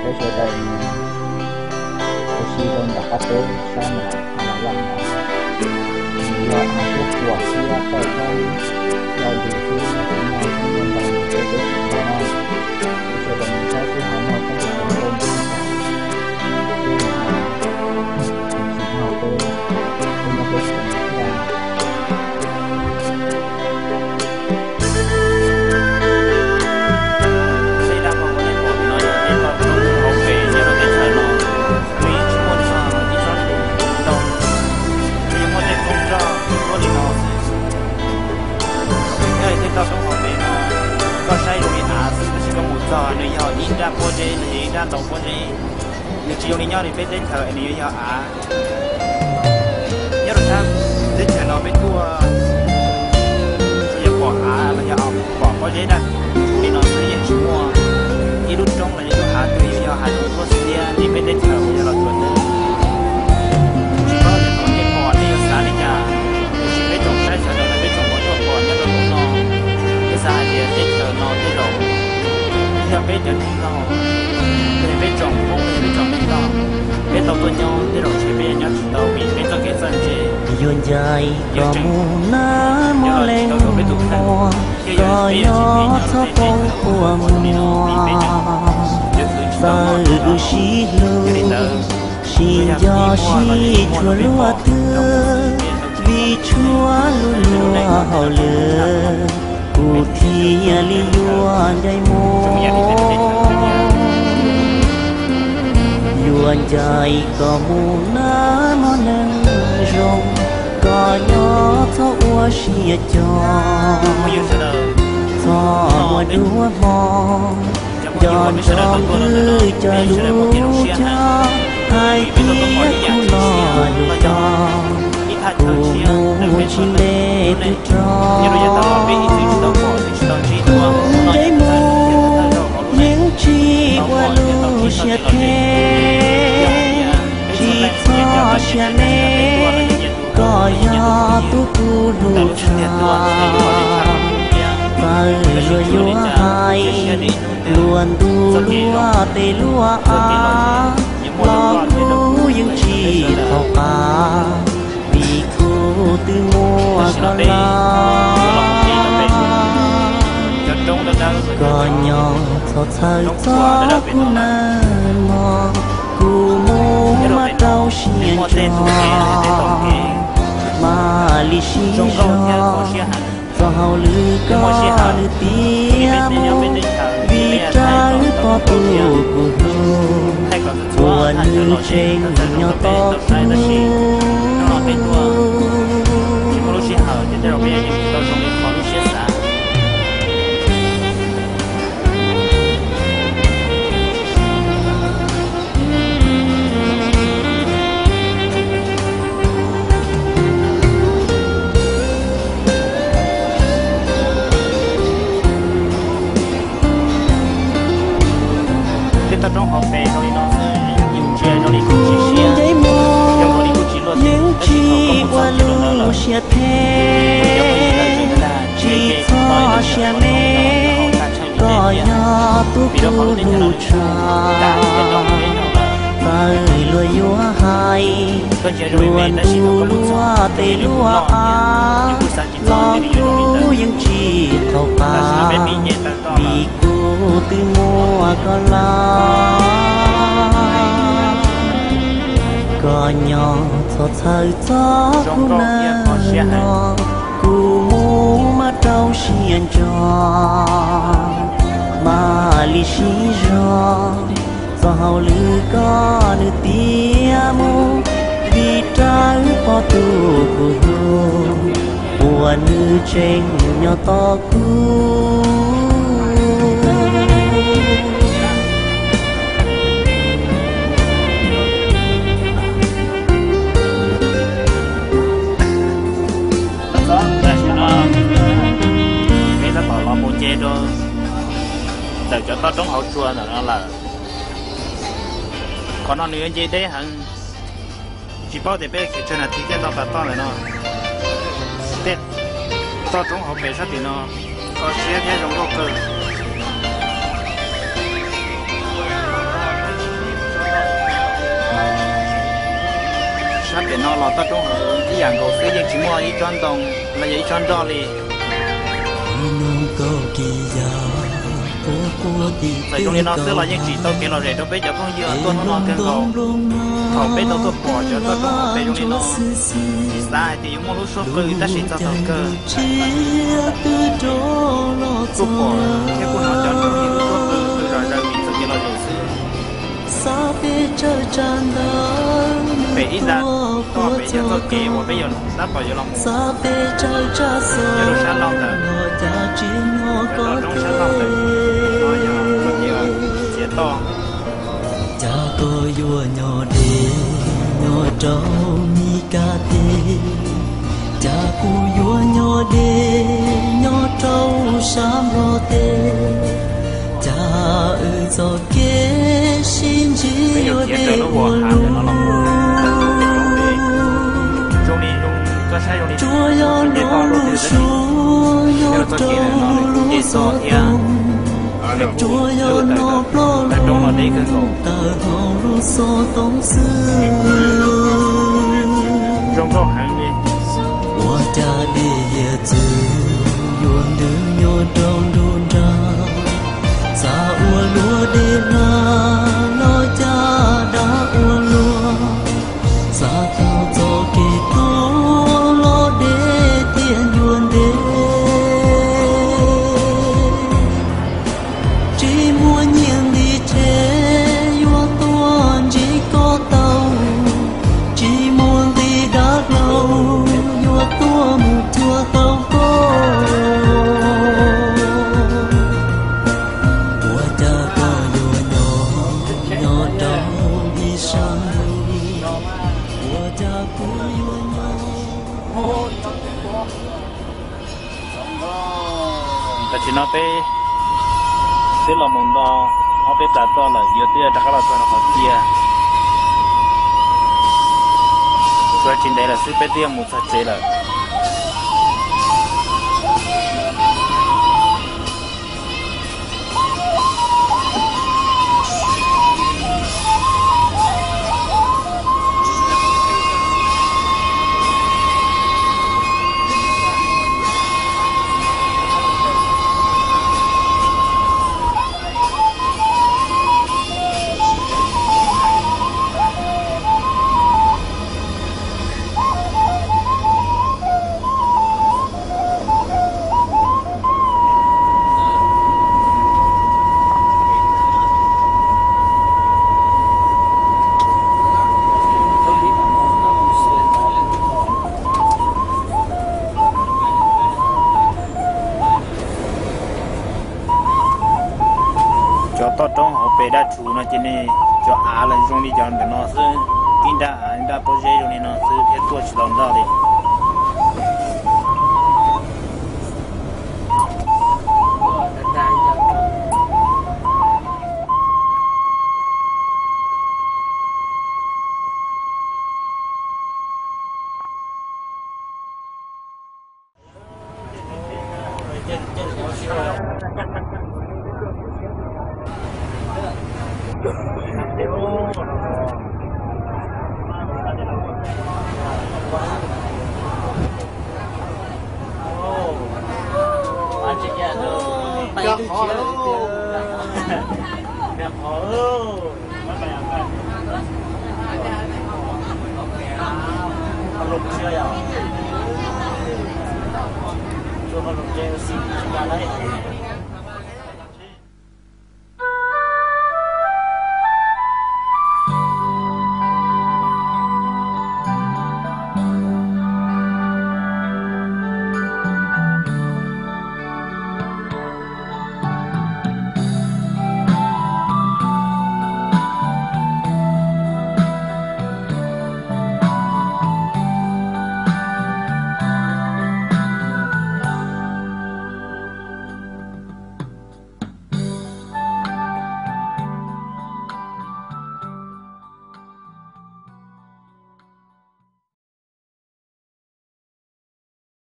Peb sawv daws mus ua si rau nram qab teb sab nram Los Vaj no, nws yog av kuj puas thiab tawm roob yog ntws xwb, tsis muaj ib tug neeg ntawd peb teb chaws no. Peb sawv daws mus saib seb ho muaj teeb meem zoo li cas, peb mus no, mus tsis muaj peb, peb muaj peb tsev thiab. Seb dab laug puas pom no yog peb toj roob hauv pes nyob rau teb chaws no, nws yeej tsis muaj txog ib tsob ntoo, nws yeej muaj tej koob nroj tuaj li no xwb. Yog tej toj roob hauv pes no, koj saib zoo li av xwb tab sis koj mus txog nws yog ib nrab pob zeb los yog ib nrab ntoo pob zeb, nws tsis zoo li nyob li peb teb chaws es nws yuav yog av. Nyob rau sab teb chaws no peb tuaj tsuas yog pom av los yog pom pob zeb daj li no xwb, yeej tsis muaj ib lub roob los yog ib lub hav twg yuav yog hav zoov tuaj xiab li peb teb chaws uas yog Los Tsuas teb. Tsis paub tias tom ntej pom nej yuav xav li cas, tiam sis peb tsoom saib sawv daws no peb tsoom uas tuaj pom nyob rau hnub no, peb xav hais tias teb chaws no tej zaum yog peb cov neeg laus, peb tsoom Hmoob, peb tsoom neeg laus, peb tau tuaj nyob tej zaum ntshe peb yuav nyob tsis tau vim peb txoj kev txawj ntse. Yuav ncaim koj mus na mog leej muam, koj nyob txhob poob kua muag. Txawm wb sib hlub, sib nco sib tshua luaj twg, vim tshuav lub luag hauj lwm, kuv thiaj li yuav ncaim mus. Yuav ncaim koj mus na mog neej zoo, koj nyob txhob ua siab cog, txhob muaj duab hmo, nco ntsoov wb cov lub caij, hais tias kuv los lus tau, kuv mus tsis ntev twg rov. Kuv ncaim mus yeej tsis ua lub siab phem, tsis txhob siab me, koj yog tus kuv hlub tshaj. Txawm luag yuav hais, luag ntuj luag tes luag av, los kuv yeej tsis tau qab, vim kuv twb muaj koj lawm. Koj nyob txhob txhawj txog kuv nawb mog, kuv mus mam rau siab ntso, mam li sib zog. Txoj hauj lwm koj nws tiav mus, vim rau pom tus kuv hlub, uas nws tseem nyob tos kuv. Tej toj roob hauv pes zoo li no xwb, yeej ntsia zoo li kuj tsis siab, zoo li kuj tsis luaj, yeej tsis ua lub siab phem, tsis txhob siab me, koj yog tus kuv hlub tshaj. Txawm luag yuav hais, luag ntuj luag tes luag av, los kuv yeej tsis tau qab, vim kuv twb muaj koj lawm. Koj nyob txhob txhawj txog kuv nawb mog, kuv mus mam rau siab ntso, mam li sib zog. Txoj hauj lwm koj nws tiav mus, vim rau pom tus kuv hlub, uas nws tseem nyob tos kuv. Tam sim no peb tab tom los mus nce rau ntawm cov toj roob hauv tsua ntawm no lawm. Qhov no nws yuav nce deb heev, tsis paub tias peb yuav khiav tsawg nas this thiaj tau pas toj lawm no. Tej toj roob hauv pes sab tim no kho siab thiab zoo nkauj kawg. Pem no los toj roob hauv ib yam nkaus xwb, yeej tsis muaj ib tsob ntoo los yog ib tsob nroj li. Txawm zoo li no xwb los yeej tsim tau kev lom zem rau peb cov phooj ywg tuaj hnub no kawg nkaus. Thaum peb tau tuaj pom cov toj roob hauv pes zoo li no, tsis xav hais tias yuav muaj lub suab qw tab sis txog thaum kawg tuaj pom thiab kuj hnov cov nroog yeej ua suab qw qw zom zaws vim txoj kev lom zem xwb. Pem ib nta toj pem yog txoj kev uas peb yuav tab tom yuav los mus nyob rau sab laug ntawm, cov toj roob sab laug ntawm no yog txoj kev txiav toj. Cas koj yuav nyob deb nyob rau Mis Kas teb, cas kuv yuav nyob deb nyob rau sab Nplog teb, cas wb txoj kev sib ntsib yuav deb ua luaj. Tsuas yog hnub lub suab nyob rau lub xov tooj, tsuas yog noj ploj lub tawm hauv lub xov tooj xwb. Ua cas dej hiav txwv yuav ntws nyob rau nruab nrag, xav ua luaj dej hla los cas dab ua luaj, xav tau txoj kev tuag los deb thiaj ncua ntev. Tsis muaj nyiaj nti tshev yuav tuaj ntsib koj tau, tsis muaj nqi dav hlau yuav tuaj mus cuag tau koj. Ua cas koj yuav nyob nyob rau ib sab ntuj, ua cas kuv yuav nyob. Tam sim no peb twb los mus nto ob peb plas toj lawm, yuav twb rov qab los txog rau qhov tiag. Tsuas tsis ntev lawm xwb peb twb yuav mus txog tsev lawm. Cov toj roob hauv pes dab tshuv no ces ne, cov av los zoo li cov ntawm no xwb, ib nrab av ib nrab pob zeb zoo li no xwb thiab tuaj tsis tau nroj li.